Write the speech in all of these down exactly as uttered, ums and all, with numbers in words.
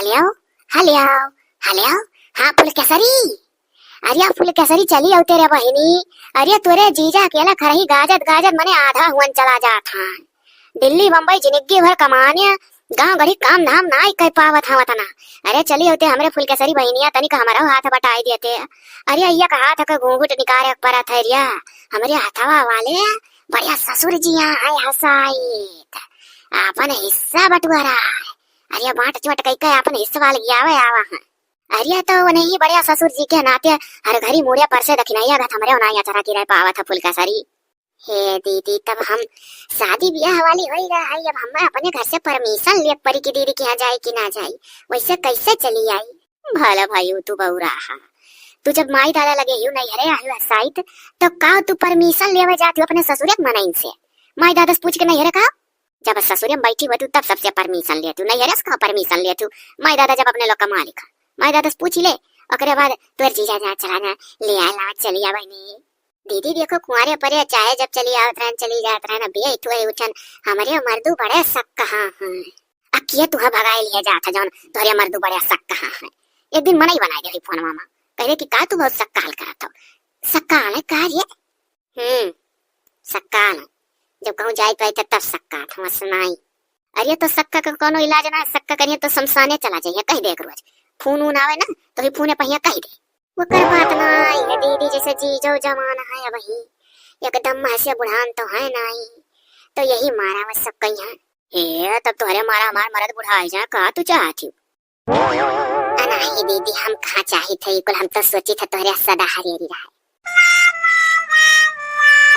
Hello, hello, hello. हाँ फुलकेसरी, अरे फुलकेसरी चली आओ तेरे बहिनी। अरे तोरे जीजा अकेला खरही गाजत गाजत मने आधा हुअन चला जात है। दिल्ली बम्बई जिनिग्गी भर कमाने, गाँव गढ़ी काम धाम नाई कर पावत हवत ना। अरे चली आओ ते हमरे फुलकेसरी बहिनिया, तनिक हमरो हाथ बटाई देते। अरे अइया का हाथ का घूंघट निकारे परत है रिया। हमरे हथवा वाले बढ़िया ससुर जी यहाँ है हसाइत, आपन हिस्सा बटुआ रहा है। अरे बाँट चोट कई के आपन हिस्सा वाले गियावे आवा है। अरे तो उन्हें ही बढ़िया ससुर जी के नाते हर घड़ी मुड़िया पर से दखिनैया घत हमरे ओनाई अचरा की रह पावत है फुलकेसरी। हे दीदी, तब हम शादी ब्याह वाली होई रहा है, अब हम अपने घर से परमिशन ले पड़ी कि दीदी के यहाँ जाए कि ना जाए, वैसे कैसे चली आई? भला भाई, तू बौरा हा, तू जब माई दादा लगे हियो नैहरे आयो हसाइत, तो का तू परमिशन लेवे जात हो अपने ससुरे के मनइन से? माई दादा से पूछ के नैहरे का? जब ससुरे में बैठी हो तू तब सबसे परमिशन ले तू, नैहरे से का परमिशन ले तू? माई दादा जब अपने लोग का मालिक है, माई दादा से पूछ ले, ओकरे बाद तोर जीजा जा चला ना, ले आए लावत चली आ बहनी। दीदी देखो, कुंवारे परे चाहे जब चली आवत रहन, चली जात रहन, अब ये इठुए उठन, हमरे मर्दू बड़े सक्का हैं। अकिए तुहा भगाए लिए जात है, जौन तोहरे मर्दू बड़े सक्का हैं। एक दिन मनई बनाए दे फोन मामा, कह रहे कि का तू बहुत सक्का हाल करत हो? सक्का हाल है का रे? हम्म, सक्का हाल है। जब कहूँ जाए पाए तब सक्का हाथ में सुनाई। अरे तो सक्का का कोनो इलाज ना है, सक्का करिए तो शमशाने चला जाइए, कह दे एक रोज। फोन उन आवे ना, तो ही फोने पहिया कह दे। ओकर बात ना आई है दीदी, जैसे जीजो जवान है अबही, एकदम महसे बुढ़ान तो है नाई, तो यही मारा वह सब कहीं है। हे, तब तोहरे मारा हमार मरद बुढ़ा जाए, का तू चाहत हो? अनाही दीदी, हम कहाँ चाहित है कुल, हम तो सोचित है तोहरे सदा हरियरी रहे।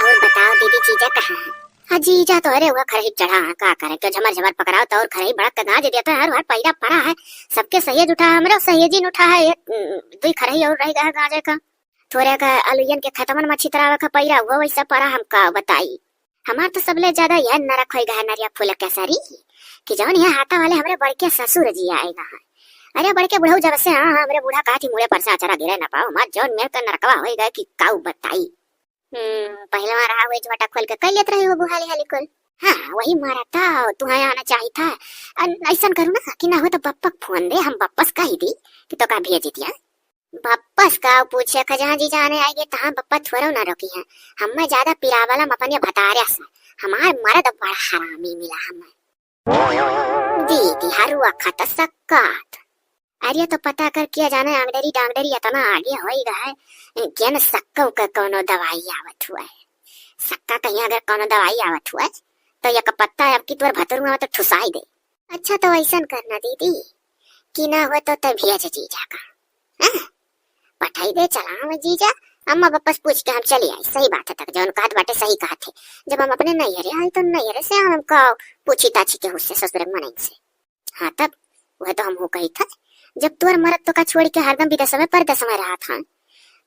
और बताओ दीदी, जीजा कहाँ है? हाँ, जीजा तो अरे हुआ खरही चढ़ा है, का करे, क्यों झमर झमर पकड़ाओ तो और खरही बड़ा कगाज देता है, हर हर पैरा पड़ा है, सबके सहेज उठा है, हमरो सहेजिन उठा है, एक, उम, दुई खरही और रह गया है गाजे का। थोरे का अलुयन के खेतवन में छितरावे का पैरा हुआ, वैसा पड़ा, हम का बताई। हमार तो सबले ज्यादा यह नरक होई गया है नरिया फूल केसरी, कि जौन यह हाथा वाले हमरे बड़के ससुर जी आए गए हैं। अरे बड़के बुढ़ऊ जब से, हाँ, हाँ, हमरे बूढ़ा कहा थी मुड़े पर से अचरा गिरे ना पाओ, हमार जौन मेर का नरकवा होई गए कि काऊ बताई। हम्म, पहलवा रहा हुए झोटा खोल के कर लेत रही हो बुहाली हाली कुल। हाँ, वही मारा था, तू यहाँ आना चाहित है। अन-, ऐसन करू ना कि ना हो तो बप्पा के फोन दे, हम बप्पा से कही दी कि तो का भेज दिया। बप्पा से का पूछे, खजहाँ जी जाने आएगी तहाँ बप्पा थोड़ो ना रोकी है। हमें ज्यादा पिरावलम अपने भतारे से, हमार मर्द बड़ा हरामी मिला हमें। दीदी हरुआ खत सक्कात। अरे तो पता कर किया जाने, आंगडरी डांगडरी इतना आगे होई गए, केन सक्का का कोनो दवाई आवत हुआ है। सक्का कहीं अगर कोनो दवाई आवत हुआ है, तो एक पत्ता अब की तोर भतरुआ में तो ठुसाई दे। अच्छा तो ऐसन करना दीदी, कि ना हो तो तब भेज जीजा का। हाँ? पठाई दे, चला हम जीजा, अम्मा बप्पा से पूछ के हम चली आई। सही बात है, तक जौन कहत बाटे सही कहत है। जब हम अपने नैहरे आई तो नैहरे से हम का पूछी ताछी के हुस्से ससुर मनई से। हाँ तब, वह तो हमहू कही था, जब तोर मरद तो का छोड़ के हरदम विदेश में परदेश में रहत हैं,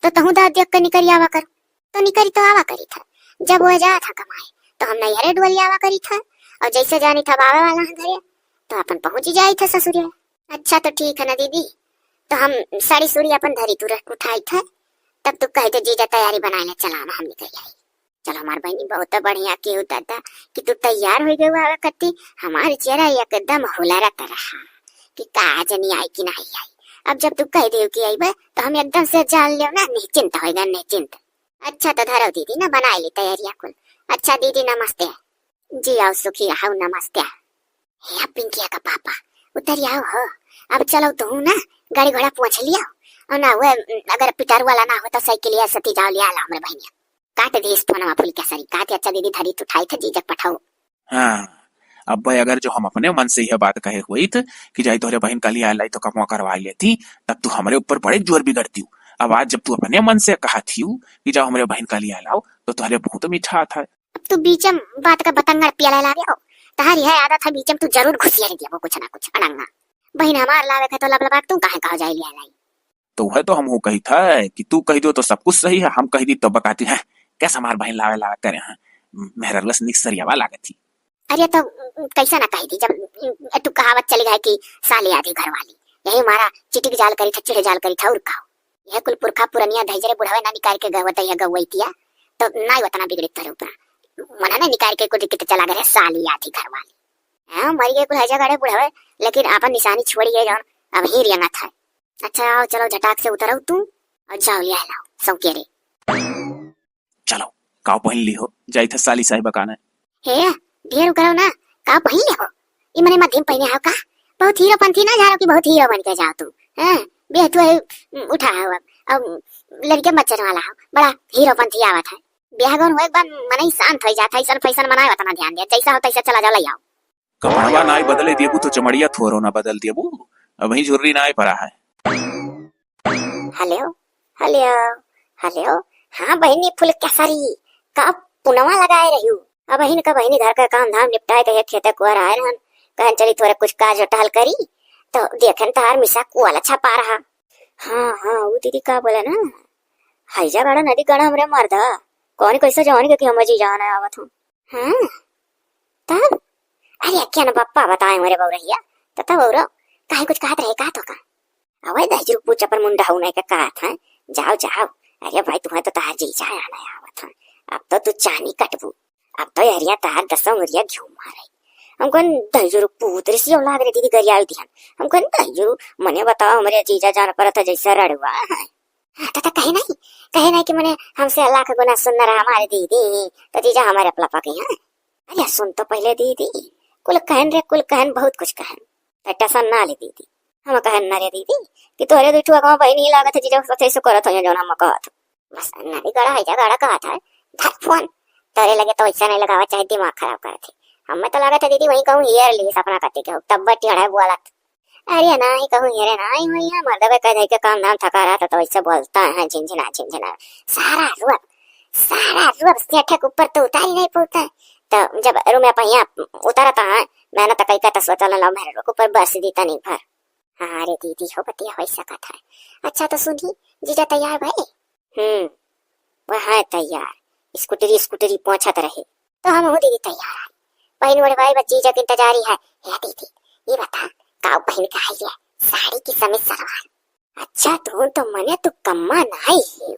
तो तहूँ दाँत देख के निकरी आवा कर। तो निकरी तो आवा करी था, जब वह जात था कमाए, तो हम नैहरे डुअरी आवा करी था, और जैसे जानी था आवे वाला है घरे, तो अपन पहुँच जाई था ससुरे। अच्छा तो ठीक है ना दीदी, तो हम साड़ी सूड़ी अपन धरी तू रख उठाई था, तब तू कहे तो जीजा तैयारी बनाए ले, चला ना हम निकल आई। चलो हमार बहनी, बहुत बढ़िया केहू दादा कि तू तैयार हो गए आवे कत्ती, हमार चेहरा एकदम हुलरत रहा कि का जनी आई कि नहीं आई। अब जब तू कह दे कि आईबे तो हम एकदम से जान लेव ना, निश्चिंत होएगा, निश्चिंत। अच्छा तो धरो दीदी ना, बनाए ली तैयारिया कुल। अच्छा दीदी नमस्ते। जी आओ सुखी आओ, नमस्ते। हे पिंकिया का पापा, उतरी आओ हो। अब चलो तू ना गाड़ी घोड़ा पहुँच लिया, और ना वो अगर पिटारू वाला ना हो तो साइकिल या सती जाओ लिया ला हमरे बहनिया। काट दी इस फोनवा फूल केसरी, काट। अच्छा दीदी धरी तू उठाई था जीजक पठाओ। हाँ, अब भाई अगर जो हम अपने मन से यह बात कहे हुई थ कि जाई तोहरे बहन का लिया लाई तो कमवा करवा लेती, तब तू हमरे ऊपर बड़े जोर बिगड़ती हूँ। अब आज जब तू अपने मन से कहा थी कि जाओ हमरे बहन का लिया लाओ, तो तोहरे बहुत मीठा था। अब तू बीचम बात का बतंगड़ पियाला लागे हो। तहारी है आदत है बीचम तू जरूर घुसिया दिया वो कुछ ना कुछ अड़ंगा। बहिन हमार लावे के तो लबलबा तू काहे कहो जाई लिया लाई। तो वह तो हमहू कही था कि तू कह दो तो सब कुछ सही है, हम कह दी तो बकाती है। कैसे हमार बहिन लावे लावे करे हैं, मेहररुआ से निक सरियावा लागत थी। अरे तो कैसा ना कह दी जब तू कहावत चली गई कि साली आधी घर वाली। यही मारा चिटिक जाल करी था, चिढ़ जाल करी था और का। यह कुल पुरखा पुरनिया धैजरे बुढ़ावे ना निकाल के गवत है गवैतिया, तो ना ही उतना बिगड़ित तोरे ऊपर। मना ना निकाल के कुछ कित चला गए साली आधी घर वाली। हाँ, मर गए कुल हैजा गाड़े बुढ़ावे, लेकिन आपन निशानी छोड़ी है जौन अब ही रेंगत है। अच्छा, आओ, चलो, झटाक से उतरो तू और जाओ, ले लाओ, सौकेरे। चलो, काव पहिन ली हो, जाई थे साली साहिबा काने। हे, ढेर उकरो ना, काव पहिन ले हो? ई मने मध्यम पहिने हो का? बहुत हीरो पंथी ना झारो कि बहुत हीरो बन के जाओ तू। हैं? बेह तू है, उठा हो अब, अब लड़के मच्छर वाला हो, बड़ा हीरो पंथी आवत है। ब्याह गौन होए के बाद मनई शांत हो जात है, ऐसन फैशन मनाए उतना ध्यान दे, जैसा हो तैसा चला जाओ, ले आओ। कपड़वा नाई बदले देबू तो चमड़िया थोरो ना बदल देबू, अबहीं झुर्री नाई परा है। Hello, hello, hello. हाँ बहिनी फुलकेसरी, का पुनवा लगाए रह्यू? अबहिन का बहिनी घर का काम धाम निपटाए के खेते कुआर आए रहन, कहन चली थोरे कुछ काज टहल करी, तो देखन तहार मिसा कुआला छपा रहा। हाँ, हाँ, ऊ दीदी का बोले ना, हैजा गाड़ा नदी गाड़ा हमरे मर्दा, कौन कैसे जवानी के कि हमर जी जान आवत हूँ। हाँ, तब? अरे, क्या न पप्पा बताए हमरे बउरहिया, तो तब बउरो, काहे कुछ कहत रहे, कहत हो का? अबे दहिजरू पूछ अपन मुंडा हो नहीं के कहत हैं, जाओ, जाओ। अरे भाई, तुम्हें तो तहार जीजा आना आवत हैं, अब तो तू चानी कटबू, अब तो यहरिया तहार दसों मुरिया घिउ मारे। हम कहन, दहिजरू पूत रिसियो लाग रे दीदी गरियाई दिहन। हम कहन, दहिजरू, मने बताओ, हमरे जीजा जान परत है जैसे रड़ुआ है। हाँ, तो, तो कहे नहीं, कहे नहीं कि मने हमसे लाख गुना सुंदर हमारे दीदी, तो जीजा हमारे अपला पके हैं। अरे सुन तो पहले दीदी, कुल कहन रे, कुल कहन, बहुत कुछ कहन। तो टेंशन ना ले दीदी, हम कहन ना रे दीदी कि तोहरे दुई ठुआ गाँव बहिनी लागत है, जीजा सोचे से करत हो जौन हम कहत हो। बस नदी गड़ा है, जा गड़ा कहत है, धर फोन। तोरे लगे तो वैसा नहीं लगावा, चाहे दिमाग खराब करत है। हमें तो लागत है दीदी वहीं कहूँ हेर ली सपना कति के हो, तब टेढ़ा बोलत। अरे नाही कहूँ हेरे नाही हुई है, मर्दवे कह दे के काम धाम थका रहा था तो वैसे बोलता है झिनझिना झिनझिना। सारा रुअब, सारा रुअब सेठे के ऊपर तो उतारी नहीं पड़ता है। तो जब रूम में पहिया उतारता है, मैंने तो कई का तो सोचा ला मेरे के ऊपर बस दी तनी भर। हाँ रे दीदी हो, बतिया हो सकत है। अच्छा तो सुनी, जीजा तैयार भए? हम्म, वह है तैयार, स्कूटरी स्कूटरी पहुंचत रहे। तो हम हो दीदी तैयार है, पहिन ओढ़वाई बस जीजा के इंतजारी है। हे दीदी, ये बता, काव पहिन के आई है, साड़ी की समीज सलवार? अच्छा, तू तो मने तू कम्मा नाई है,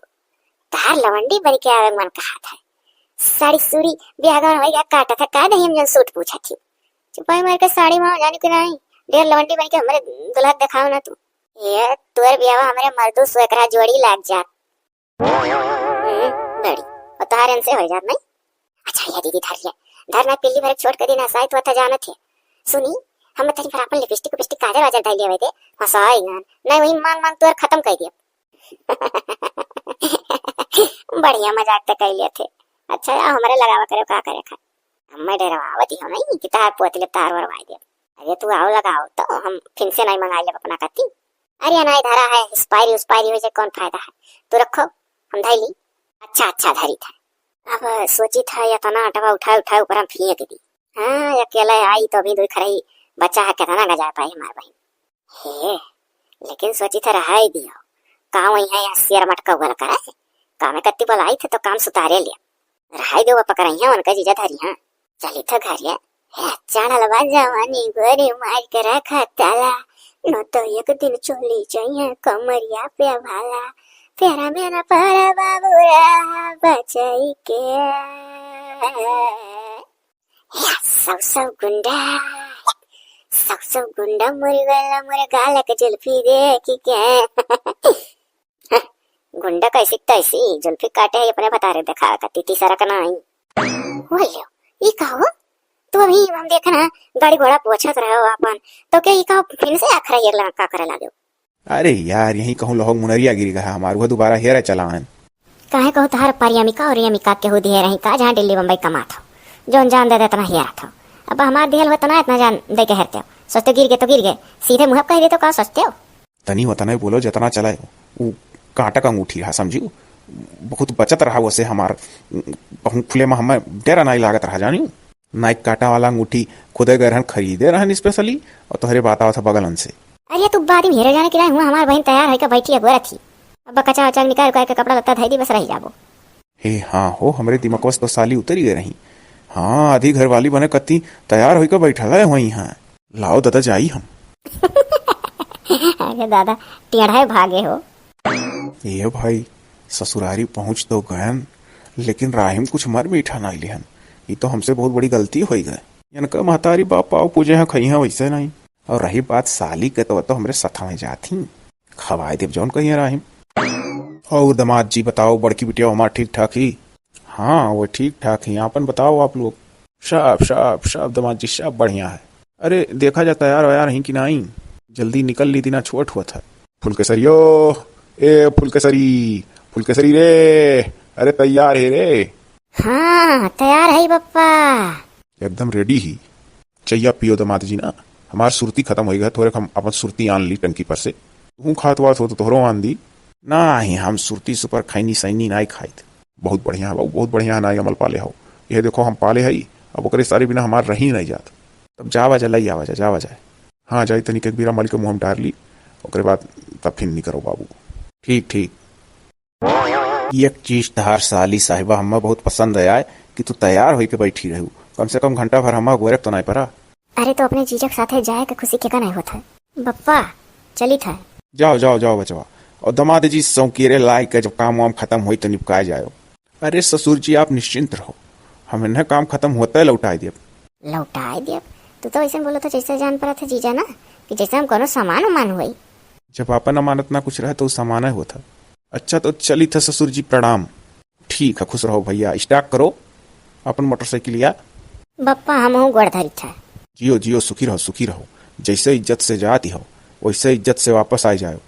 तार लवंडी बन के आवे मन कहा था। साड़ी सूड़ी ब्याह गौन होई गया, काटा था का नहीं हम जन सूट पूछा थी। चुपाई मार के साड़ी माँ जाने के नहीं, ढेर लवंडी बन के हमरे दुल्हा दिखाओ ना तू। ये तोर ब्याह हमरे मर्दू स्वेकरा जोड़ी लाग जात। हम्म, बड़ी। और तोहार इनसे हो जात नहीं? अच्छा, ये दीदी धर ले। धर ना, पिल्ली भर छोट के दिन हंसाई तो अच्छा जानत है। सुनी, हम तनी भर अपन लिपस्टिक उपिस्टिक काजर वाजर डाल लेवे दे। हंसाई गन। नहीं, वही मांग मांग तोर खत्म कर दिया। बढ़िया मजाक तो कर लिए थे। अच्छा, आओ हमरे लगावा करे, का करे खा। हमें डरवावत ही हो नहीं कि तार पोतले तार वरवाई दे। अरे तू आओ लगाओ तो हम फिर से नहीं मंगाई लेब अपना कत्ती। अरे नहीं धरा है, एक्सपायरी उस्पायरी हो जाए, कौन फायदा है? तू रखो, हम धई ली। अच्छा, अच्छा, धरी था। अब सोची था, इतना अटवा उठाए उठाए ऊपर हम फेंक दी। हाँ, अकेले आई तो अभी दो खरही बच्चा है, कितना गजा पाई हमार बहन। हे, लेकिन सोची था रहाई दियो, का वही है यहाँ शेर मटका उगल का है? का में कत्ती बोलाई थे तो काम सुतारे लिया। रहाई दो, पकड़ाई है उनका जीजा धरी, हाँ। चली तो घर या। हे, चढ़ल बा जवानी गोरी मार के रखा ताला, न तो एक दिन चली जाइए कमरिया पे भाला, फेरा में न पड़ा बाबू रहा बचाई के। हे, सब सब गुंडा, सब सब गुंडा मुर्गा मुर्गा लग जुल्फी देखी के। गुंडा कैसी तैसी जुल्फी काटे है अपने भतारे देखावे का, तीती सरक ना आई। बोलियो, ई का हो? तू अभी हम देखे ना, गाड़ी घोड़ा पोछत रहो अपन, तो क्या ई का फिर से आखरा ये लड़का करे लागे? अरे यार, यहीं कहूँ लहोग मुनरिया गिरी गया हमार, वो दोबारा हेरा चलावन। काहे कहूँ तहार परियमिका और यमिका केहू दिहे रही का, जहाँ दिल्ली बम्बई कमात हो, जौन जान दे दे इतना हेरत हो। अब हमार दिहल हो इतना, इतना जान दे के हेरते हो। सोचते गिर गए तो गिर गए, सीधे मुँह कह दे तो का सोचते हो? तनी वतने बोलो, जतना चलाए। उ कांटा का अंगूठी रहा, समझी? उ बहुत बचत रहा वसे हमार। कहूँ खुले में हमें डेरा नाई लागत रहा, जानी? नाई कांटा वाला अंगूठी खुदे गए रहन, खरीदे रहन specially, और तोहरे बात आवत है बगलन से। अरे तू बाद में हेरे जाने की रहे हुआ, हमार बहन तैयार होइके बैठी है, गोरत ही। अब कचा वचा निकाल उकाल के कपड़ा लत्ता धई दी, बस रही जाबो। हे हाँ हो, हमरे दिमकवा से तो साली उतरी गए रही। हाँ, आधी घरवाली बने कत्ती तैयार होइके बैठल है वहीं। हाँ, लाओ दादा, जाई हम। अरे दादा, टेढ़े भागे हो। ए भाई, ससुरारी पहुँच तो गयन, लेकिन राहिम कुछ मर मीठा नाई लिहन। ई तो हमसे बहुत बड़ी गलती होई गए। इनका महतारी बाप पाव पूजे हैं, खई हैं, वैसे नहीं। और रही बात साली के, तो, तो हमरे साथ में जात ही, खवाए देब जौन कहिए राहिम। और दामाद जी बताओ, बड़की बिटिया हमार ठीक ठाक ही? हाँ, वो ठीक ठाक ही। आपन बताओ आप लोग। सब, सब, सब दामाद जी, सब बढ़िया है। अरे देखा जा, तैयार वैयार ही कि नहीं? जल्दी निकल ली, दिना छोट हुआ था। फुलकेसरियो, ए फुलकेसरी, फुलकेसरी रे, अरे तैयार है रे। हाँ, तैयार है बप्पा। एकदम रेडी ही। चैया पियो दामाद जी ना, हमार सुरती खतम होइ गए, थोरे हम अपन सुरती आन ली टंकी पर से। तू खात वात हो तो तोहरो आन दी। नाही, हम सुरती सुपर खैनी सैनी नाही खाइत। बहुत बढ़िया है बाबू, बहुत बढ़िया है, नाही अमल पाले हो। यह देखो हम पाले हई, अब ओकरे सारे बिना हमार रही नहीं जात। तब जावा जा, लई आवा जा, जावा जाए। हाँ, जाई तनिक एक बीरा मल के मुँह में डार ली, ओकरे बाद तब फिर निकरो बाबू। ठीक, ठीक। एक चीज तहार साली साहिबा हम्मा बहुत पसंद आए कि तू तैयार होई के बैठी रहू। कम से कम घंटा भर हम्मा गोरख तो नाई परा। अरे तो अपने जीजा के साथे जाए के खुशी के का नहीं होत है? बप्पा, चलित है। जाओ, जाओ, जाओ बचवा। और दामाद जी सौकेरे लाए के जब काम वाम खत्म होई तो निपकाए जाओ। अरे ससुर जी, आप निश्चिंत रहो, हम इन्हें काम खत्म होते लौटाए देब। लौटाए देब? तू तो ऐसे बोलो तो जैसे जान पड़ा था जीजा ना, कि जैसे हम कोनो सामान उमान होई। जब आपन अमानत ना कुछ रहे तो उ सामान होत है। अच्छा तो चलित है ससुर जी, प्रणाम। ठीक है, खुश रहो भैया, स्टार्ट करो अपन मोटरसाइकिलिया। बप्पा, हमहू गोड़ धरित है। जियो, जियो, सुखी रहो, सुखी रहो। जैसे इज्जत से जाती हो, वैसे इज्जत से वापस आ जाओ।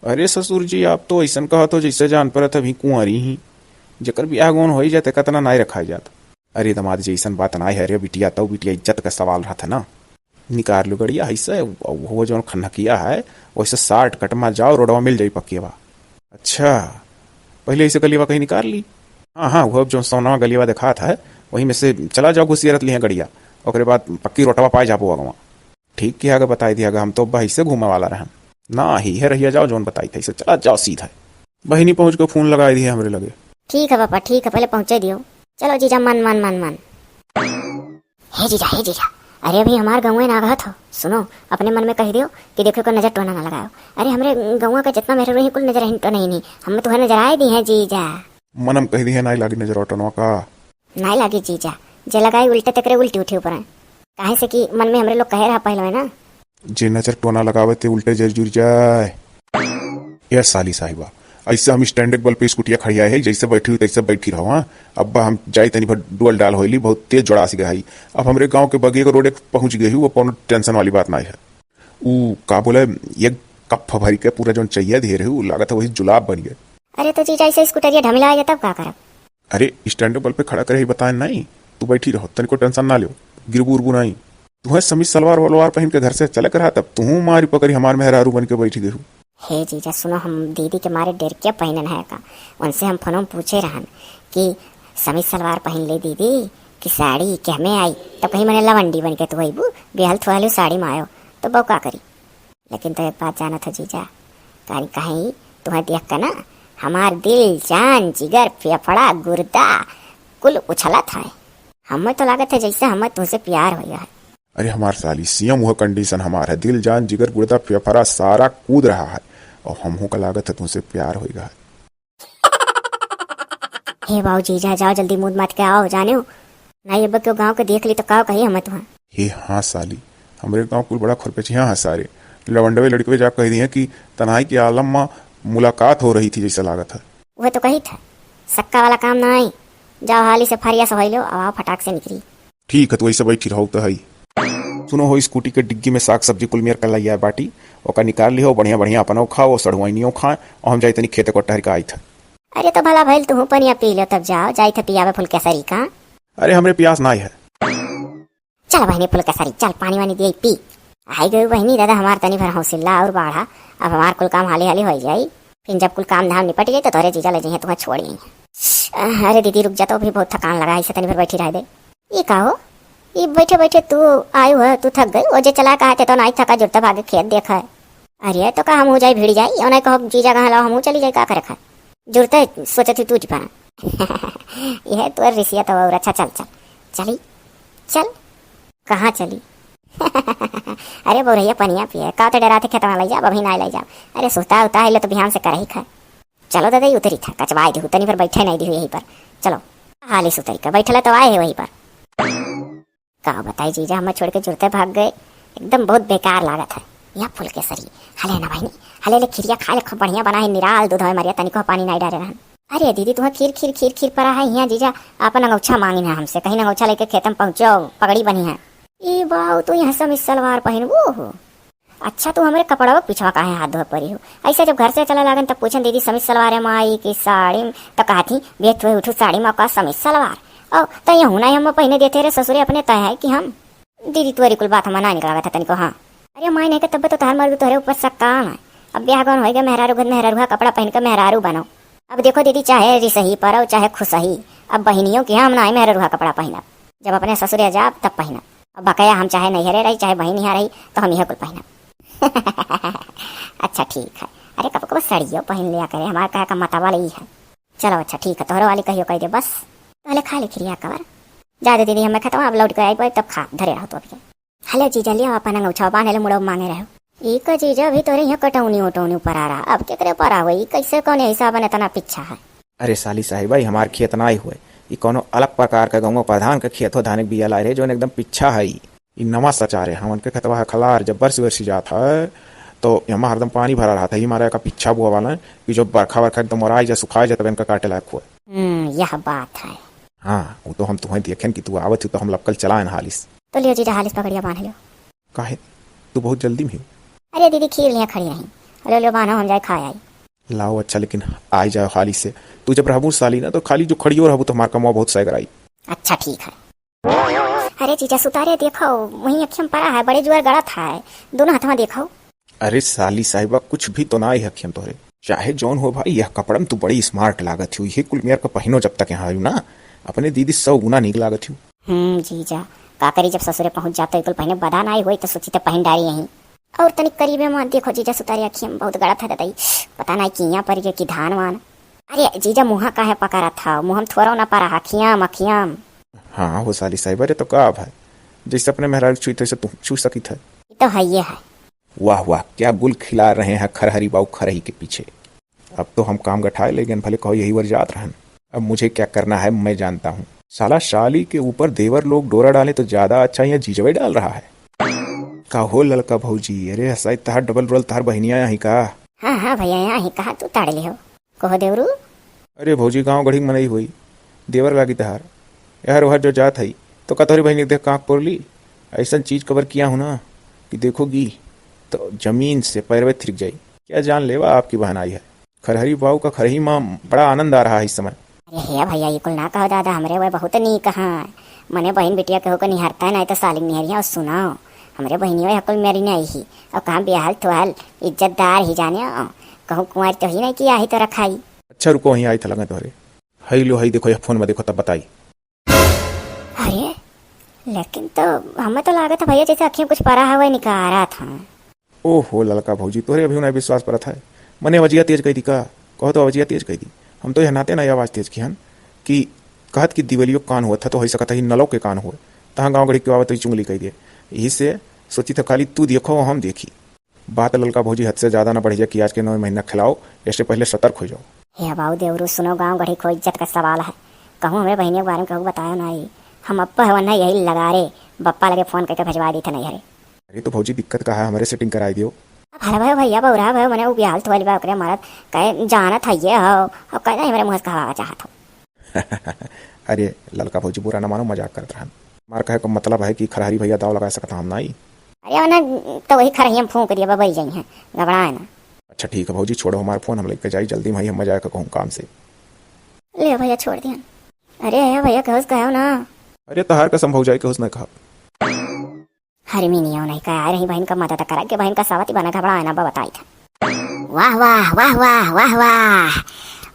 अरे ससुर जी, आप तो ऐसन कहत हो जैसे जान परत अभी कुंवारी ही। जेकर बियाह गौन होई जात, कतना नाई रखा जात। अरे दामाद जी, ऐसन बात नाई है रे बिटिया, तौ बिटिया इज्जत का सवाल रहत है ना। निकार लो गड़िया, ऐसे वो जौन खन्नकिया है, वैसे shortcut मा जाओ, रोडवा मिल जाई पक्के बा। अच्छा, पहले ऐसे गलिया कहीं निकार ली। हाँ, हाँ, वो जौन सोनवा गलिया देखात है, वही में से चला जाओ, घुसिया रत लिहे गड़िया, ओकरे बाद पक्की रोडवा पाए जाबो अगवा। ठीक किहा गा, बताई दिहा गा, हम तो अब्बा ऐसे घूमे वाला रहन। ना ही है रहिया, जाओ जौन बताई था, ऐसे चला जाओ सीधा। बहिनी पहुँच के फोन लगाई दिहे हमरे लगे। ठीक है पापा, ठीक है, पहले पहुँचे दियो। चलो जीजा, मन, मन, मन, मन। हे जीजा, हे जीजा, अरे अभी हमार गौवे ना आगत हो, सुनो, अपने मन में कह दियो कि देखो को नजर टोना ना लगाओ। अरे हमरे गौवा का जितना मेहरारू रही कुल नजर टोना ही नहीं, हम तुम्हें नजर आए दी है जीजा। मनम कह दिहे नाई लागी नजर टोनवा का। नाई लागी जीजा, जे लगाई उल्टे तकरे उल्टी उठी ऊपर। काहे से कि मन में हमरे लोग कहे रहा पहले ना। जे नजर टोना लगावे ते उल्टे जर जुर जाए। ए साली साहिबा, ऐसे हम स्टैंडर्ड बल पे स्कूटिया खड़िया है, जैसे बैठी हुई तैसे बैठी रहो। हाँ, अब्बा हम जाई तनी भर डुअल डाल होइली, बहुत तेज जोड़ास गई। अब हमरे गांव के बगिया के रोड एक पहुंच गई, वो कोनो टेंशन वाली बात ना है। ऊ का बोले, एक कप भरी के पूरा जौन चैया धे रहे, ऊ लागत है वही जुलाब बन गए। अरे तो जीजा, ऐसे स्कूटरिया ढमिला आ जाए तब का करब? अरे स्टैंडर्ड बल पे खड़ा करे ही बताए नहीं, तू बैठी रहो, तनिको टेंशन ना लियो, गिरबू उरबू नहीं। तुम्हें समीज सलवार वलवार पहन के घर से चले के रहा, तब तुहू मारी पकड़ी हमार मेहरारू बन के बैठी गई। हे जीजा सुनो, हम दीदी के मारे डेर के पहनन है का, उनसे हम फोनो में पूछे रहन कि समीज सलवार पहन ले दीदी कि साड़ी कि हमें आई, तब कहीं मने लवंडी बन के तू अइबू, बिहल थुहलू साड़ी में आयो, तो बहू का करी? लेकिन तो एक बात जानत हो जीजा, कहीं कहीं तुम्हें देख के ना हमार दिल जान जिगर फेफड़ा गुर्दा कुल उछलत है। हमें तो लागत है जैसे हमें तुमसे प्यार हो गया है। अरे हमार साली सीएम, वह कंडीशन हमार है, दिल जान जिगर गुर्दा फेफड़ा सारा कूद रहा है, और हमहू का लागत है तुमसे प्यार हो गया है। हे बाऊ जीजा, जाओ जल्दी मुंह माथ के आओ, जाने हो नहीं अब क्यों गाँव के देख ली तो का कही हमें तुहाँ। हे हाँ साली, हमरे गाँव कुल बड़ा खुरपेचिया है सारे। लवंडवे लड़कवे जा कह दिए कि तनाई के आलम में मुलाकात हो रही थी जैसा लागत है। वह तो कही था, सक्का वाला काम ना आई। जाओ हाली से फरिया से होई लो, अब आओ फटाक से निकली। ठीक है, तो वैसे बैठी रहो तो है। सुनो हो, स्कूटी के डिग्गी में साग सब्जी कुल मेर कर लैया बाटी, ओका निकाल लिहो, बढ़िया बढ़िया अपनो खाओ, सढ़ुआइनियो खाए, और हम जाई तनी खेते को टहर के आई था। अरे तो भला भइल, तुहू पनिया पी लो, तब जाओ, जाई थे पियावे फुलकेसरी का। अरे हमरे प्यास ना है। चल बहिनी फुलकेसरी, चल पानी वानी दिए पी। आई गई बहिनी, दादा हमार तनी भर हौसला और बाढ़ा, अब हमार कुल काम हाली हाली हो जाई, फिर जब कुल काम धाम निपट जाई तो तोरे जीजा ले जइहे, तुम्हें छोड़ आई। अरे दीदी रुक जा, तो भी बहुत थकान लगा, ऐसे तनी भर बैठी रह दे। ये का हो, ये बैठे बैठे तू आयु है, तू थक गई? वो जे चला कहा थे तो नाई थका, जुरते भागे खेत देख है। अरे तो का हम हो जाई, भिड़ जाई, और नहीं कहो जीजा कहाँ लाओ, हम चली जाई, का करे खाए? जुरते सोचे थी तू जी पाना। यह तो रिसिया तो और अच्छा, चल चल, चली, चल। कहाँ चली? अरे बोरैया पनिया पिए, का तो डराते खेतवा ले जाब, अभी ना ले जाब। अरे सुता उता है लो तो बिहान से करही खाए। चलो दादा, ये उतरी था, कचवाए दिहू, तनी पर बैठे नहीं दिहू यहीं पर। चलो, हाली सुतरी का बैठला तो आए है वहीं पर। का बताई जीजा, हमें छोड़ के जुरते भाग गए। एकदम बहुत बेकार लागत है। या फुलकेसरी, हले ना बहिनी, हले ले खिरिया खाए ले, खूब बढ़िया बना है, निराल दूध है मरिया, तनिको पानी नाहीं डारे रहन। अरे दीदी, तुहा खीर, खीर, खीर, खीर परा है, हियाँ जीजा आपन अंगौछा मांगिन है हमसे, कहिन अंगौछा लइके खेतम पहुँचो, पगड़ी बनी है। ई बाऊ, तू यहाँ समीज सलवार पहिनबू हो? अच्छा, तू हमरे कपड़वा के पिछवा काहे हाथ धोए परी हो? ऐसे जब घर से चला लागन तब पूछन, "दीदी, समीज सलवार है माई की साड़ी में?" तो कहत ही, "बेच हुए उठू साड़ी में का समीज सलवार? ओ, तो यहू ना हम पहिने देते रे ससुरे अपने, तय है कि हम।" दीदी, तोरी कुल बात हम ना निकलावे था तनिको, हाँ। अरे माई नहीं के तब तो तोहर मर्द तोहरे ऊपर शक काम है। अब ब्याह गौन होइगे, मेहरारू घर मेहरारू है, कपड़ा पहिन के मेहरारू बनो। अब देखो दीदी, चाहे रिसही परो, चाहे खुसही, अब बहिनियों के हम ना मेहरारू है कपड़ा पहिनब। जब अपने ससुरे जाब तब पहिनब। अब बकया हम चाहे नैहरे रही, चाहे बहिन यहाँ रही, तो हम यह कुल पहिनब। अच्छा ठीक है। अरे कब कब सड़ियो पहिन लिया करे, हमार कहे का मतवा ले ई है। चलो अच्छा ठीक है, तोहरो वाली कहियो कह दे बस। पहले खा ले खिरिया कवर। जा दे दीदी, हमें खतवा, अब लौट के आई पाई तब खा, धरे रहो तो अभी। हले जीजा, लिया अपन अंगौछा बांध ले, मुड़ो मांगे रहो। ई का जीजा, अभी तोरे यहाँ कटौनी उटौनी पर आ रहा, अब केकरे पर आवे? ई कैसे कौन हिसाब में इतना पीछा है? अरे साली साहिबा, ई हमार खेत ना आई हुए, ई कौनो अलग प्रकार का गौवा प्रधान का खेत हो, धान के बिया लाए रहे, जौन एकदम पीछा है। ई नवा सचारे हमन के खेतवा है खलार, जब बरसी बरसी जात है तो एमा हरदम पानी भरा रहत है। ई मारे का पिच्छा बोआ वाला कि जब बरखा वरखा एकदम ओराई जा, सुखाई जा, तब इनका काटे लायक हुए। हम्म, यह बात है। हाँ, वो तो हम तुहें देखेन कि तू आवत हो तो हम लपकल चलाएन हालिस। तो लियो जीजा, हालिस पकड़िया बांध लियो। काहे? तू बहुत जल्दी में हो। अरे दीदी, खीर लिया खड़ी रही, लो लो बांधो, हम जाए खाए आई। लाओ अच्छा, लेकिन आई जाओ हाली से। तू जब रहबू साली ना तो खाली जो खड़ियो रहबू तो हमार कमवा बहुत सैगराई। अच्छा ठीक है। अरे जीजा सुतारे देखो, वहीं अखियम पड़ा है, बड़े जुआर गड़त है, दोनों हथवा देखो। अरे साली साहिबा, कुछ भी तो ना आई अखियम तोहरे। चाहे जौन हो भाई, यह कपड़ा में तू बड़ी smart लागत हो, यही कुल मेर का पहिनो जब तक यहाँ आयु ना, अपने दीदी सौ गुना नीक लागत हो। हम्म जीजा, का करी, जब ससुरे पहुँच जाते कुल पहिने बदा ना आई हुई तो सोची तो पहिन डारी यहीं। और तनिक करीबे में देखो जीजा सुतारे, अखियम बहुत गड़त है ददई, पता ना किया पर ये की धान वान। अरे जीजा, मुँहा काहे पकड़त हौ? मुँहम थोरो ना परा, अखियाम, अखियाम। हाँ हो साली साहिबा, अरे तो का अब है, जैसे अपने मेहरारू छुई तैसे तू छू सकित है। ई तो हइये है। वाह वाह, क्या गुल खिला रहे हैं खरहरी बाऊ खरही के पीछे। अब तो हम काम गठाए ले गए, भले कहो यही वर जात रहन। अब मुझे क्या करना है मैं जानता हूँ। साला साली के ऊपर देवर लोग डोरा डाले तो ज्यादा अच्छा या जीजवे डाल रहा है। का हो ललका भौजी, अरे हसाई तहार double role तहार बहिनिया यहाँ ही का? हाँ हाँ भैया, यहाँ ही कहा तू ताड़ ले हो। कहो देवरू। अरे भौजी, गाँव गढ़ी मनई होई, देवर लागी तहार। एहर ओहर जो जात हई, तो का तोहरी बहिनी के देख काँख पोरली? ऐसन चीज कबर किया हूँ ना कि देखोगी तो जमीन से पैरवे थिरक जाई। क्या जान लेवा आपकी बहन आई है। खरहरी बाऊ का खरही माँ बड़ा आनंद आ रहा है इस समय। अरे हे भैया, ये कुल ना कहो दादा, हमरे वह बहुत नीक हाँ। मने बहिन बिटिया केहू को निहारता है, नहीं तो सालिक निहरिया। और सुनाओ, हमरे बहिनियो यह कुल मेरी नहीं ही, और कहाँ बियाहल थुआल इज्जतदार ही जाने, कहूँ कुंवारी तो ही नहीं किया ही तो रखाई। अच्छा रुको, वहीं आई था लगा तोहरे। हई लो, हई देखो, यह फोन में देखो तब बताई। अरे, लेकिन तो हमें तो लागत है भैया, जैसे अखियों कुछ परा हवा निकारा था। ओहो ललका भौजी, तोहरे अभी उन्हें विश्वास परत है। मने आवाजिया तेज कई दी का? कहो तो आवाजिया तेज कई दी। हम तो यह नाते ना आवाज तेज किहन कि कहत कि दिवलियो कान हुआ था तो हो सकता ही नलो के कान हुए। तहाँ गाँव गढ़ी के आवत ही चुंगली कई दिए। यही से सोची था खाली तू देखो हम देखी। बात ललका भौजी हद से ज्यादा ना बढ़ जाए कि आज के नौ महीना खिलाओ, इससे पहले सतर्क हो जाओ। हे बाऊ देवरू, सुनो, गाँव गढ़ी को इज्जत का सवाल है। कहूँ हमरे बहिनियों के बारे में कहूँ बताया ना ही। हम अब्बा हवन ना यही लगारे, बप्पा लगे फोन करके भेजवा दी थे नहीं हरे। अरे तो भौजी दिक्कत का है, हमरे setting कराई दियो। अब हर भयो भैया बौरा भयो, मने उ बियाहल थोल बा ओकरे मरद, कहे जानत है ये हो, और कहे हमरे मुँह से कहवा चाहत हो। अरे ललका भौजी बुरा ना मानो, मजाक करत रहन। मार कहे का मतलब है कि खरहरी भैया दाव लगा सकता हम नाई। अरे ना तो वही खरहिया में फूंक दिया, बबई जाई हैं, घबराए ना। अच्छा ठीक है भौजी, छोड़ो हमार फोन, हम लेके जाई जल्दी में, हम मजा के कहूँ काम से। ले भैया छोड़ दिया। अरे हे भैया कहूस कहो ना। अरे तहार कसम भौजाई, कहूस नहीं कहा। हरमी नियो नहीं कहा रही, बहन का मदद करा के बहन का सावती बना, घबराए ना, बताई था। वाह वाह वाह वाह वाह वाह।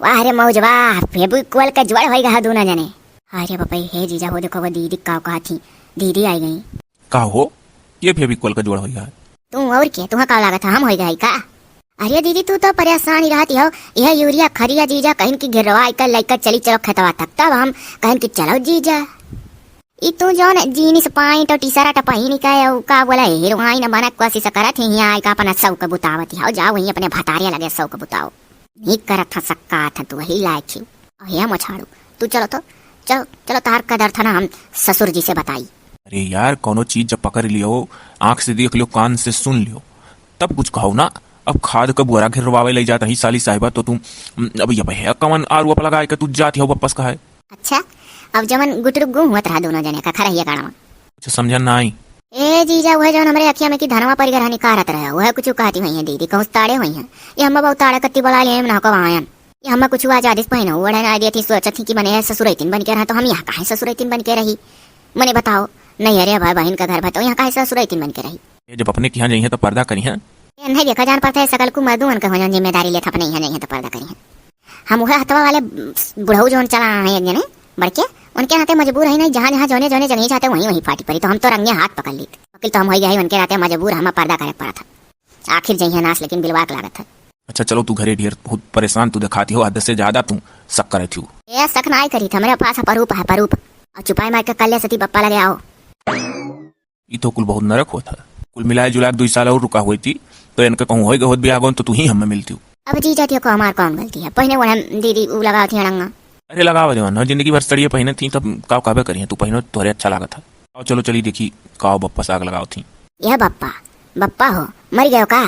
वाह रे मौज वाह, फेविक्विक का जोड़ होई गा दोनों जने। अरे बापा हे जीजा हो, देखो वो दीदी का कहा थी, दीदी आई गई। का हो, ये फेविक्विक का जोड़ होई गा? तू और के, तुहा का लागत है हम होई गई का? अरे दीदी तू तो परेशान ही रहती हो, यह यूरिया खरिया जीजा कहिन की गिरवा इकर लइका चली चलो खेतवा तक, तब हम कहिन की चलो जीजा। ई तू जौन jeans pant और T-shirt पहिन के अउ का बोला हीरोइन बना कोशिश करत ही, यहाँ आइका अपना शौक बुतावत हो, जाओ वहीं अपने भतारिया लगे शौक बुताओ। नीक करत था सक्का था तू वही लायक ही। अहे मछाड़ू, तू चलो तो, चलो, चलो तहार कदर था ना हम ससुर जी से बताई। अरे यार, कौनो चीज जब पकड़ लियो, आँख से देख लियो, कान से सुन लियो, तब कुछ कहो ना। अब खाद क बोरा गिरवावे लइ जात रही साली साहिबा, तो तू, अब ये भैया कवन आरोप लगाए के तू जाती हो वापस का है? अच्छा, अब जवन गुटरुक गुम हुअत रहा दोनों जने का खरहिया गाड़वा। कुछ समझन ना आई। ए जीजा, वह जवन हमरे अखिया में की धनवा परिगर हनी कारत रहे, वह कुछ कहती हुई है दीदी, कहूँ ताड़े हुई है। ये हम बहुत ताड़े कत्ती बोला लिए ना को आयन। ये हम कुछ आजादिस पहिनो ओढ़े ना देती, सोचत थी कि मने ससुरैतिन बन के रहा, तो हम यहाँ काहे ससुरैतिन बन के रही? मने बताओ, नहीं अरे भाई बहन का घर भा, तो यहाँ काहे ससुरैतिन बन के रही? ये जब अपने के यहाँ जाइए तो पर्दा करिए। ये नहीं देखा जान पड़ता है, सकल को मर्दू मन के हो जान जिम्मेदारी लेत अपने यहाँ जाइए तो पर्दा करिए। हम वह हथवा वाले बुढ़ऊ जौन चला है एक जने बड़के, उनके नाते मजबूर है नहीं, जहाँ जहाँ जौने जौने जगह चाहते वहीं वहीं फाटी पड़ी, तो हम तो रंगे हाथ पकड़ ली। वकील तो हम हो गए, उनके नाते मजबूर हम पर्दा करे पड़ा था। आखिर जइहे नास, लेकिन बिलवाक लागत है। अच्छा चलो, तू घरे ढेर बहुत परेशान तू दिखाती हो, हद से ज्यादा तू शक करे थी। ए शक ना आई करी था, मेरे पास अपरूप है, अपरूप। और चुपाई मार के कल्ले सती बप्पा लगे आओ। ई तो कुल बहुत नरक होत है। कुल मिलाए जुला के दुई साल और रुका हुई थी, तो इनका कहूँ होई गए होत बियाह गौन, तो तू ही हमें मिलती हो। अब जीजा थी को हमार कौन गलती है? पहिने वो हम दीदी उ लगावत थी अड़ंगा। अरे लगावा देवन, जिंदगी भर सड़िए पहिने थी, तब का कहबे करिए, तू पहिनो तोहरे अच्छा लागत है। आओ चलो चली देखी, काव बप्पा साग लगावत थी। यह बप्पा, बप्पा हो, मर गयो का?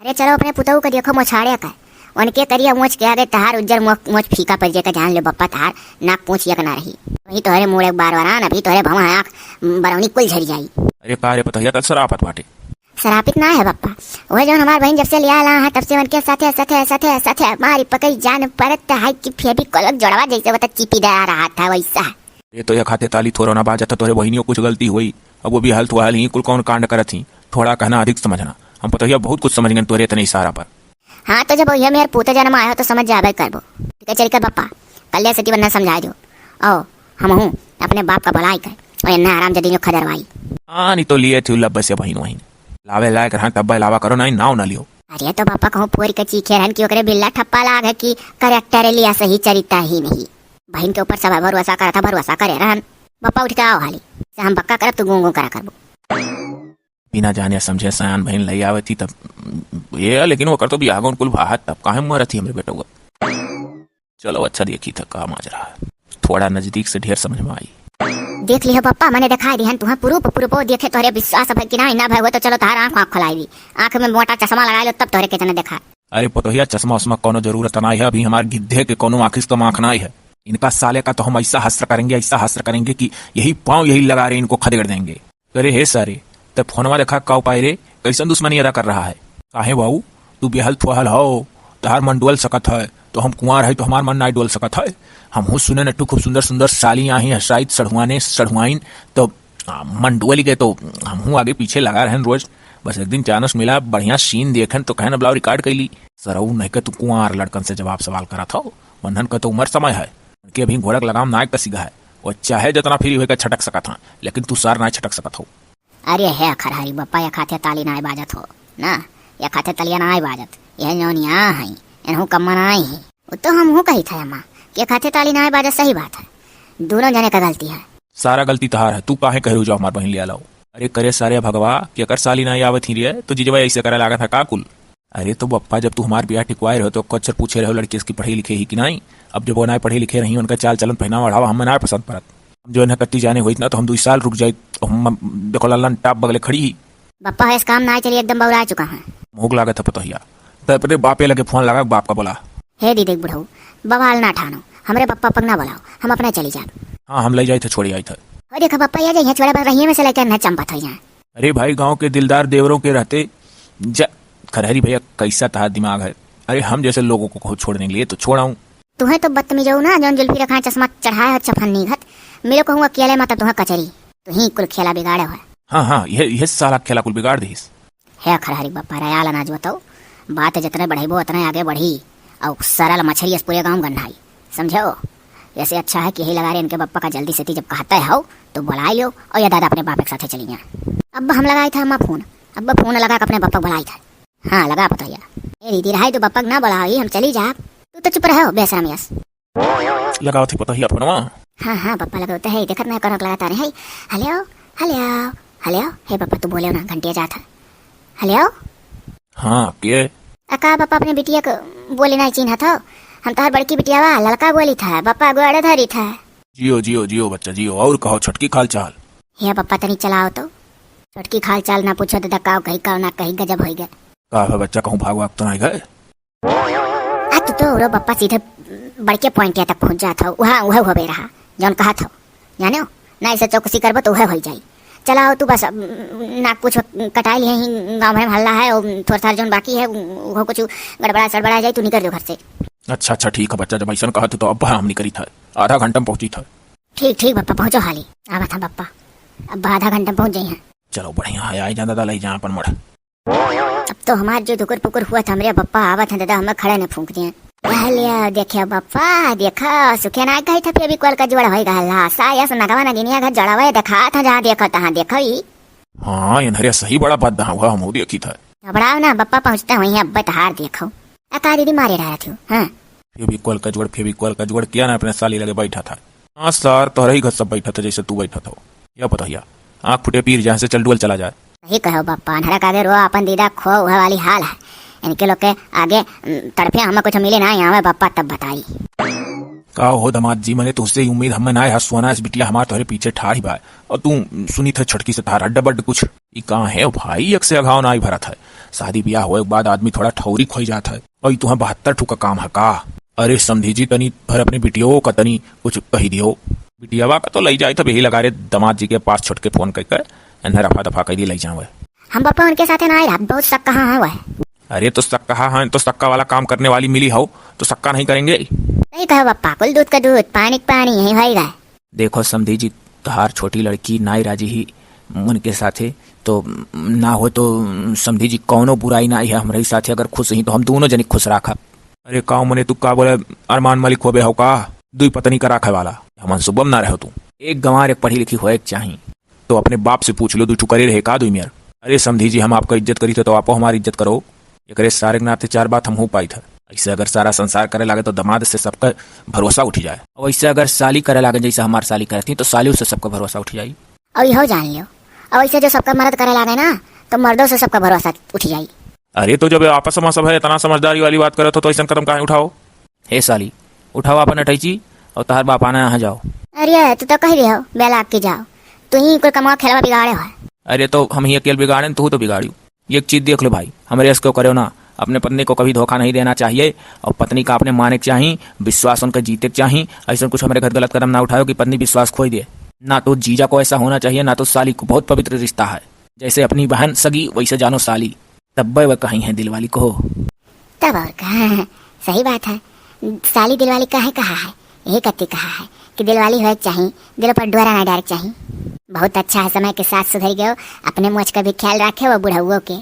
अरे चलो अपने पुतहू का देखो मोछाड़े का, उनके करिया मोछ के आगे तहार उज्जर मोछ, मोछ फीका पड़ जाए का, जान ले बप्पा तहार नाक पूछ एक ना रही। वही तोहरे मुड़ एक बार वरान, अभी तोहरे भवा आँख बरौनी कुल झड़ जाई। अरे का रे पतोहिया, का सरापत बाटे? सरापित ना है बप्पा, वह जौन हमार बहन जब से लिया ला है तब से उनके साथे साथे साथे साथे मारी पकड़ी जान परत है कि फेविकोल जोड़वा जैसे वो तो चिपी दया रहा था वैसा। ये तो यह खाते ताली थोरो ना बाजत, तोरे बहिनियों कुछ गलती हुई। अब वो भी हाल थुहाल ही कुल कौन कांड करत ही। थोड़ा कहना अधिक समझना। हम पतोहिया बहुत कुछ समझ गए तोरे इतने इशारा पर। हाँ तो जब यह मेरे पूते जन्म आयो तो समझ जाबे करबो। ठीक है चल कर बप्पा, कल्ले से ती वरना समझा दो। आओ, हम हूँ अपने बाप का बुलाई कर और इन्ना आराम जदी जो खदरवाई। हाँ नहीं तो लिए थी लब्बे से बहिन वहिन। लावे लायक रहा तब लावा करो, नहीं नाव ना लियो। अरे तो बप्पा कहूँ पोरी के चीखे रहन कि ओकरे बिल्ला ठप्पा लाग है कि करेक्टर लिया सही चरिता ही नहीं। बहिन के ऊपर सब भरोसा करा था, भरोसा करे रहन। बप्पा उठ के आओ हाली, से हम बक्का करब, तू गूं गूं करा करबो। बिना जाने समझे सयान बहिन लई आवे थी तब ये, लेकिन ओकर तो बियाह गौन कुल भाहत, तब काहे मरत ही हमरे बेटो का। चलो अच्छा देखी था का माजरा है। थोड़ा नजदीक से ढेर समझ में आई। देख लिहो बप्पा, मने दिखाई दिहन तुहा पुरूप, पुरूपो देखे तोहरे विश्वास भई कि ना, ना भई हो तो चलो तोहार आँख, आँख खोलाई दी। आँख में मोटा चश्मा लगाई लो तब तोहरे के जने देखा। अरे पतोहिया, चश्मा उश्मा कौनो जरूरत नाई है, अभी हमार गिद्धे के कौनो आँखिस कम आँख नाई है। इनका साले का तो हम ऐसा हश्र करेंगे, ऐसा हश्र करेंगे कि यही पाँव यही लगा रहे इनको खदेड़ देंगे। अरे हे सारे, तब फोनवा देखा का उपाय रे, कैसन दुश्मनी अदा कर रहा है? काहे बाऊ, तू बेहल थोहल हो, तहार मन डोल सकत है, तो हम कुंवार है तो हमार मन नाई डोल सकत है। हमहू सुने नट्टू खूब सुंदर सुंदर साली आही है, शायद सढ़ुआने सढ़ुआइन, तो आ, मन डोल गए तो हमहू आगे पीछे लगा रहन रोज। बस एक दिन चानस मिला, बढ़िया सीन देखन तो कहन अब लाओ रिकॉर्ड कैली। सरऊ नहीं के तू कुंवार लड़कन से जवाब सवाल करत हो, वन्हन का तो उम्र समय है, उनके अभी घोड़क लगाम नाय कसी है। वो चाहे जितना फ्री होकर छटक सकत हाँ, लेकिन तू सार नाय छटक सकत हो। अरे हे खरहरी बप्पा, एक हाथे ताली नाय बाजत हो ना, एक हाथे तलिया नाय बाजत। यह जौन यहाँ है, इनहू कम्मा नाय है। वो तो हमहू कही था अम्मा कि एक हाथे ताली नाय बाजत, सही बात है, दोनों जने का गलती है। सारा गलती तहार है, तू काहे कह रहे जाओ हमार बहिन ले लाओ। अरे करे सारे भगवा, कि अगर साली नाय आवत ही रे तो जिजवा ऐसे करे लागत है का कुल? अरे तो बप्पा, जब तू हमार बियाह ठिकवाए रहो तो कच्चर पूछे रहो लड़की इसकी पढ़े लिखे ही कि नाई। अब जब वो नाई पढ़े लिखे रही, उनका चाल चलन पहनावा ओढ़ावा हमें नाय पसंद पड़त। हम जो इन्हें कत्ती जाने होइत ना तो हम दुई साल रुक जाइत। हम देखो लल्लन टाप बगले खड़ी ही। बप्पा है इस काम नाय चली, एकदम बौरा चुका है। मुँह लागत है पतोहिया, तो अपने बापे लगे फोन लगा, बाप का बोला। हे दीदी बुढ़ऊ, बवाल ना ठानो, हमरे बप्पा पग ना बोलाओ, हम अपना चली जाब। हाँ हम ले जाइत है, छोड़ी आइत है। हो देखो बप्पा, ये जाइए छोड़ा बस रहिए में से लेकर न चंपत हो जाए। अरे भाई, गांव के दिलदार देवरों के रहते जा। खरहरी भैया, कैसा तहार दिमाग है? अरे, हम जैसे लोगों को छोड़ने के लिए तो छोड़ आऊं। तुहें तो बदतमीज हो ना, जौन जुल्फी रखा चश्मा चढ़ाए हो छफन्नी घत। मिलो कहूँ अकेले में तो तुहें कचरी। तू ही कुल खेला बिगाड़े हो। हाँ, हाँ, यह, यह साला खेला कुल बिगाड़ दिस। हे खरहरी बप्पा, रयाल अनाज बताओ, बात जितने बढ़ेबो उतने आगे बढ़ी। और सरल मछली इस पूरे गाँव गंधाई, समझो? ऐसे अच्छा है कि यही लगा रहे इनके बप्पा का जल्दी से ती जब कहते हो तो बुला लो और ये दादा अपने बाप के साथे चली जाए। अब हम लगाई था अम्मा फोन, अब फोन लगा के अपने बप्पा बुलाई था। हाँ लगा पतोहिया। ए दीदी रहाई तो बप्पा के ना बुलाओ, हम चली जा। तू तो चुप रहो बेशरम यस। लगाओ थी पतोहिया फोनवा। हाँ हाँ बप्पा लगाओ तो है, देखत ना कनक लगातार है। Hello, hello, hello. हे बप्पा तू बोले ना, घंटिया जात है। हेलो। हाँ के? अका बप्पा अपने बिटिया को बोले ना चिन्हत हो? हम तोहर बड़की बिटिया वा ललका बोली था, बप्पा गोड़े धरी था। जियो जियो जियो बच्चा जियो। और कहो छोटकी, का हाल चाल? हे बप्पा, तनी चलाओ तो। छोटकी क हाल चाल ना पूछो, दादा, काव कही, काव ना कही, गजब होइ गए। का है बच्चा, कहूँ भाग वाग तो नाहीं गए? आ, तू तो उरो बप्पा सीधे बड़के point तक पहुँच जात हो। उहाँ, उहे होबे रहा, जौन कहत हो, जाने हो? ना ऐसे चौकसी करबो तो उहे होइ जाई। चलाओ तू बस, अब, नाक पूछ कटाई लिए ही, गाँव भर में हल्ला है, और थोड़ा थार जौन बाकी है, उहो कुछ गड़बड़ा सड़बड़ा जाई, तू निकर जो घर से। अच्छा, अच्छा, ठीक है बच्चा, जब ऐसन कहत हो तो अब हम निकरी था, आधा घंटा में पहुँची था। ठीक, ठीक बप्पा, पहुँचो हाली। आवत है बप्पा, अब आधा घंटा में पहुँच जाई हैं। चलो बढ़िया है, आई जा दादा, लई जा अपन मड़। अब तो हमार जो दुकुर पुकुर हुआ था, हमरे बप्पा आवत हैं दादा, हमें खड़े ने फूंक दिए। पहले देखियो बप्पा, देखो, सुखे ना गई था, फेविकोल का जुड़ होई गहल हा। सायस नगवा नगिनिया घर जड़वे देखा था, जहाँ देखो तहाँ देखो ही। हाँ, इन्हरे सही बड़ा बद हुआ, हम देखी था। घबराओ ना बप्पा, पहुँचते हुई हैं, अब तहार देखो। आ का दीदी मारे रहा थी, हाँ। फेविकोल का जुड़, फेविकोल का जुड़ किया ना, अपने साली लगे बैठा था। हाँ सार, तोहरे ही घर सब बैठा था, जैसे तू बैठा था। या पतहिया, आँख फुटे पीर, जहाँ से चल डुअल चला जाए। सही कहो बप्पा, अन्हरा का दे रो अपन दीदा खो, वह वाली हाल है। इनके लोग के आगे, उम, तड़फे हमें कुछ मिले ना, यहाँ में बप्पा तब बताई। का हो दामाद जी, मने तुझसे ही उम्मीद हमें ना है, सोना इस बिटिया हमार तोहरे पीछे ठाढ़ी बा, और तू सुनी थे छटकी से तार अड्डा बड्ड कुछ। ई का है भाई, एक से अघाव ना ही भरत है। शादी ब्याह होए के बाद आदमी थोड़ा ठौरी खोई जात है, और ई तुहाँ बहत्तर ठू का काम है का? अरे समधी जी, तनी भर अपने बिटियो का तनी कुछ कही दियो। बिटियावा का तो लई जाए थे यही लगा रे दामाद जी के पास, छोटके फोन करके इन्हें रफा दफा कर दी, लई जावे। हम बप्पा उनके साथे ना आए, बहुत सक्का हाँ है वह। अरे तो सक्का हाँ है तो सक्का वाला काम करने वाली मिली हो तो सक्का नहीं करेंगे। सही कहो बप्पा, कुल दूध का दूध, पानी का पानी, यही होएगा। देखो समधी जी, तोहार छोटी लड़की नाई राजी ही उनके साथे, तो ना हो तो समधी जी कौनो बुराई ना है हमरे साथे, अगर खुश ही तो हम दोनों जनी खुश राखब। अरे काव मने तू का बोले, अरमान मलिक होबे हो का? दुई पत्नी का राखे वाला, हमन सुबम ना रहो तू। एक गंवार एक पढ़ी लिखी होए के चाही, तो अपने बाप से पूछ लो, दुई ठू करे रहे का दुई मेर? अरे समधी जी, हम आपका इज्जत करी थे तो आपो हमारी इज्जत करो। एकरे सारे के नाते चार बात हमहू पाई था। ऐसे अगर सारा संसार करे लागे तो दामाद से सबका भरोसा उठी जाए, और ऐसे अगर साली करे लागे जैसे हमार साली करत ही तो सालियों से सबका भरोसा उठी जाई। और इहो जान लियो, और ऐसे जो सबका मर्द करे लागे ना तो मर्दों से सबका भरोसा उठी जाई। अरे तो जब आपस में सब है इतना समझदारी वाली बात करत हो तो ऐसा कदम काहे उठाओ? हे साली, उठाओ अपन अटैची और तहार बाप आना यहाँ जाओ। अरे तू तो कह रहे हो बेलाग के जाओ, तू ही कोई कमा खेलवा बिगाड़े हो। अरे तो हम ही अकेल बिगाड़े, तू तो बिगाड़ियो। एक चीज देख लो भाई, हमरे यस को करो ना, अपने पत्नी को कभी धोखा नहीं देना चाहिए और पत्नी का अपने माने के चाही, विश्वास उनका जीते के चाही। ऐसा कुछ हमरे घर गलत कदम ना उठाओ कि पत्नी विश्वास खोई दे। ना तो जीजा को ऐसा होना चाहिए, ना तो साली को। बहुत पवित्र रिश्ता है, जैसे अपनी बहन सगी वैसे जानो साली, तब्बे वह कही है दिलवाली को। तब और का, सही बात है, साली दिलवाली काहे कहा है? यही कत्ती कहा है कि दिलवाली होए के चाही, दिलों पर डोरा ना डारे के चाही। बहुत अच्छा है, समय के साथ सुधर गयो, अपने मोछ का भी ख्याल रखे वो बुढ़ाउओ के।